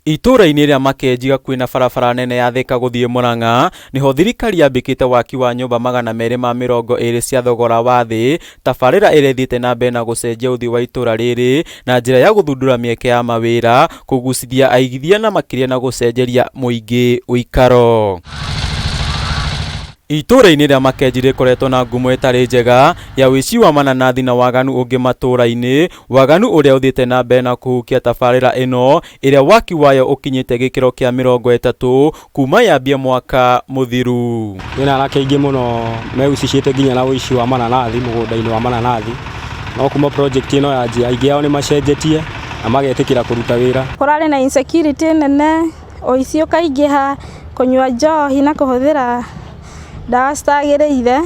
Itũũra-inĩ rĩa Makenji hakuhĩ na barabara nene ya Thika gũthiĩ Murang'a nĩho thirikari yambĩkĩte waki wa nyũmba 220 cia thogora wa thĩ, tabarĩra ĩrĩa ĩthiĩte na mbere na gũcenjia ũthiũ wa itũũra rĩrĩ na njĩra ya gũthundũra mĩeke ya mawĩra, kũgucithia aigithia na makĩria na gũcenjeria mũingĩ ũikaro. Itũũra-inĩ rĩa Makenji rĩkoretwo na ngumo ĩtarĩ njega ya ũici wa mananathi na waganu ũngĩ matũũra-inĩ, waganu ũrĩa ũthiĩte na mbere na kũhukia tabarĩra ĩno ĩrĩa waki wayo ũkinyĩte gĩkĩro kĩa 30 kuma yambie mwaka mũthiru. Kwĩna anake aingĩ mũno mehusicĩte nginya na ũici wa mananathi mũgũnda-inĩ wa mananathi, no kuma project ĩno yanjia aingĩ ao nĩ macenjetie na magetĩkĩra kũruta wĩra. Kũrarĩ na insecurity nene, ũici ũkaingĩha, kũnyua njohi na kũhũthĩra ndawa citagĩrĩire,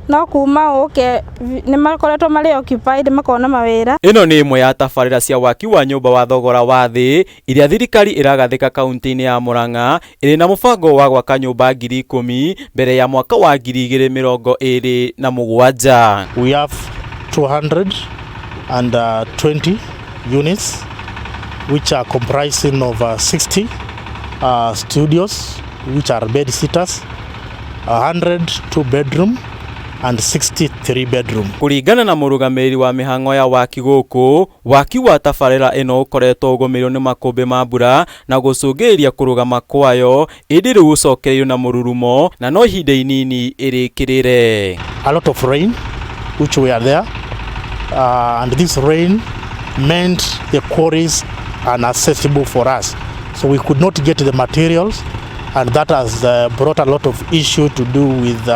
no kuma ũke nĩ makoretwo marĩ occupied makona mawĩra. Ĩno nĩ ĩmwe ya tabarĩra cia waki wa nyũmba wa thogora wa thĩ iria thirikari ĩragathĩka kaunti-inĩ ya Murang'a ĩrĩ na mũbango wa gwaka nyũmba 10,000 mbere ya mwaka wa 2027. We have 220 units which are comprising of 60 studios which are bed sitters, 102 bedroom and 63 bedroom. Kũringana na mũrũgamĩrĩri wa mĩhang'o ya waki gũkũ, waki wa tabarĩra ĩno ũkoretwo ũgũmĩirwo nĩ makũmbĩ ma mbura na gũcũngĩrĩria kũrũgama kwayo, ĩndĩ rĩu ũcokereirio na mũrurumo na no ihinda inini ĩrĩkĩrĩre. A lot of rain which were there, and this rain meant the quarries inaccessible for us, so we could not get the materials, and that has brought a lot of issue to do with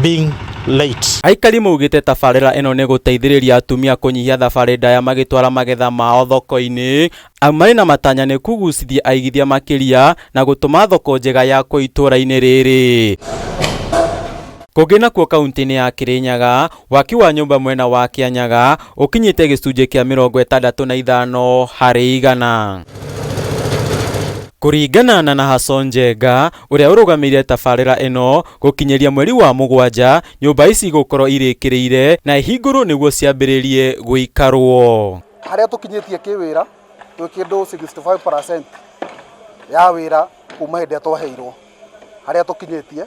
being late. Aikari maugĩte tabarĩra ĩno nĩ gũteithĩrĩria atumia kũnyihia thabarĩ ndaya magĩtwara magetha mao thoko-inĩ, amu marĩ na matanya nĩ kũgucithia aigithia makĩria na gũtũma thoko njega yakwo itũũra-inĩ rĩrĩ. Kũngĩ nakuo kaunti-inĩ ya Kirinyaga, waki wa nyũmba mwena wa Kianyaga ũkinyĩte gĩcunjĩ kĩa 65 harĩ igana. Kũringana na Nahason Njenga ũrĩa ũrũgamĩrĩire tabarĩra ĩno, gũkinyĩria mweri wa 7 nyũmba ici igũkorwo irĩkĩrĩire na ihingũrwo nĩguo ciambĩrĩrie gũikarwo. Harĩa tũkinyĩtie kĩwĩra twĩ kĩndũ 65% ya wĩra kuma hĩndĩ ĩrĩa twaheirwo, harĩa tũkinyĩtie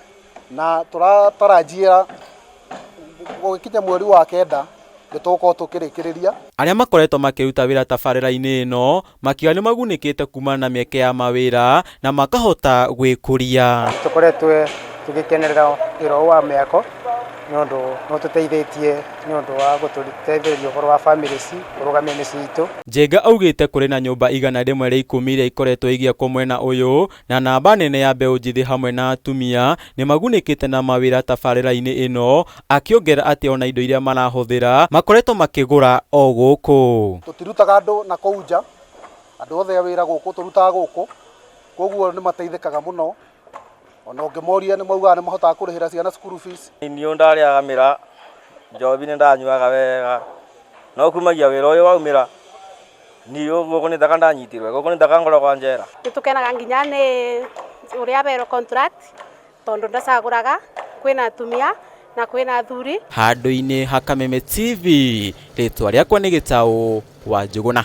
na tũratarajia gũgĩkinya mweri wa 9 nĩ tũgũkorwo tũkĩrĩkĩrĩria. Arĩa makoretwo makĩruta wĩra tabarĩra-inĩ ĩno makiuga nĩ magunĩkĩte kumana na mĩeke ya mawĩra na makahota gwĩkũria. Tũkoretwo tũgĩkenerera wĩra ũyũ wa mĩako nĩ ũndũ nĩ ũtũteithĩtie nĩ ũndũ wa gũtũteithĩrĩria ũhoro wa families kũrũgamia mĩciĩ itũ. Njenga augĩte kũrĩ na nyũmba 110 iria ikoretwo igĩakwo mwena ũyũ na namba nene ya mbeũ njĩthĩ hamwe na atumia nĩ magunĩkĩte na mawĩra tabarĩra-inĩ ĩno, akĩongerera atĩ ona indo iria marahũthĩra makoretwo makĩgũra o gũkũ. Tũtirutaga andũ na kũu nja, andũ othe a wĩra gũkũ tũrutaga gũkũ, koguo nĩ mateithĩkaga mũno. Ona ũngĩmoria nĩ maugaga nĩ mahotaga kũrĩhĩra ciana school fees. Niĩ ndarĩaga mĩra, njohi nĩ ndanyuaga wega, no kumagia wĩra ũyũ waumĩra niĩ gũkũ nĩ taka ndanyitirwe, gũkũ nĩ taka ngoragwo njera. Nĩ tũkenaga nginya nĩ ũrĩa aberwo contract tondũ ndacagũraga, kwĩna atumia na kwĩna athuri. Handũ-inĩ ha Kameme TV, rĩtwa rĩakwa nĩ Gĩtaũ wa Njũgũna.